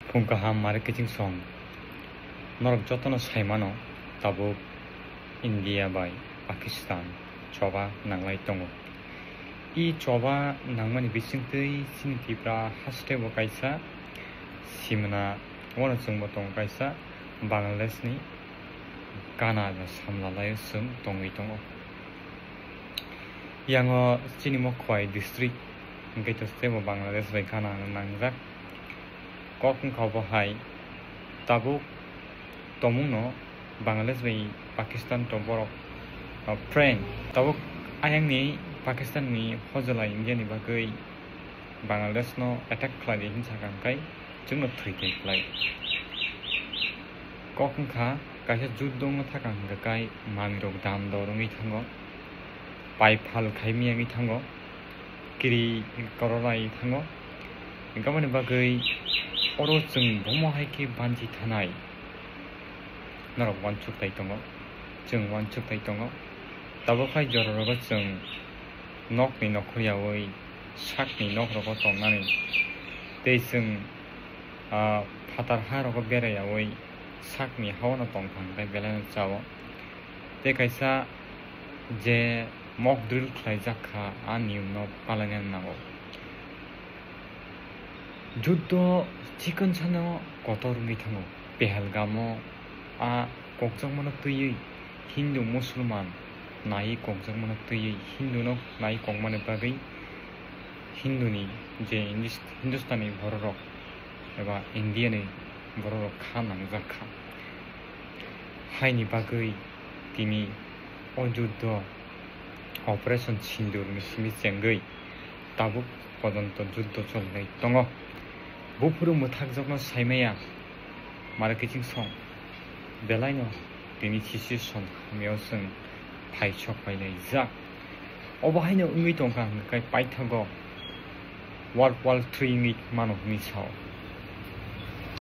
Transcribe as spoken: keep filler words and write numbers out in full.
Phung kaham mare kiching song. Norok jotono saimano tabuk India bai Pakistan choba nanglai tongo. I choba nangmani bisingtwi chini Tripura hasteo kaisa simna, wano chwngbo tongo kaisa Bangladesh ni gana samlalaio chwng tongwi tongo. Yango chini Mokhwai district hwnkhe to teibo Bangladesh bai gana nangjak. Kok wngkha obo hai, tabuk tongmungno Bangladesh bai Pakistan to borok, uh, friend. Tabuk ayangni Pakistan ni hojala India ni bagwi Bangladesh no attack khlai di hinwi sakha hwnkhe chwngno thwi thwi khlai. Kok wngkha kaisa juddo wngna thaka hwnkhe kai manwirok dam dor wngwi thango, pai phal khai miyangwi thango, kiri korolai thango. Hwnkhe aboni bagwi oro chwng bomo hai khe banchi thanai norok uansuk tai tongo, chwng uansuk tai tongo. Tabuk hai jororogo chwng nokni nokhoryaui sakni nokrogo tongnani tei chwng, ah, phatar harogo berayaui sakni haono tongthang tei belaino chao. Tei kaisa je mock drill khlaijak kha, a niyomno palaina nango. Juddo chikon sano kotor wngwi thango. Pehelgamo a kokjakmano twiwi Hindu Musulman naiwi kokjakmano twiwi Hinduno naiwi kokmani bagwi Hinduni je Hindus-, Hindustani bororok eba Indiani bororok kha nangjak kha. Haini bagwi tini o juddo Operation Sindoor ni simi chengwi tabuk pojonto juddo cholilai tongo. Buphuru mwthakjakno saimaya mare kiching song belaino tini situation hamyao chwng phaisok pailaijak. Obo haino wngwi tongkha hwnkhe paithago World War three wngwi mano hwnwi sao.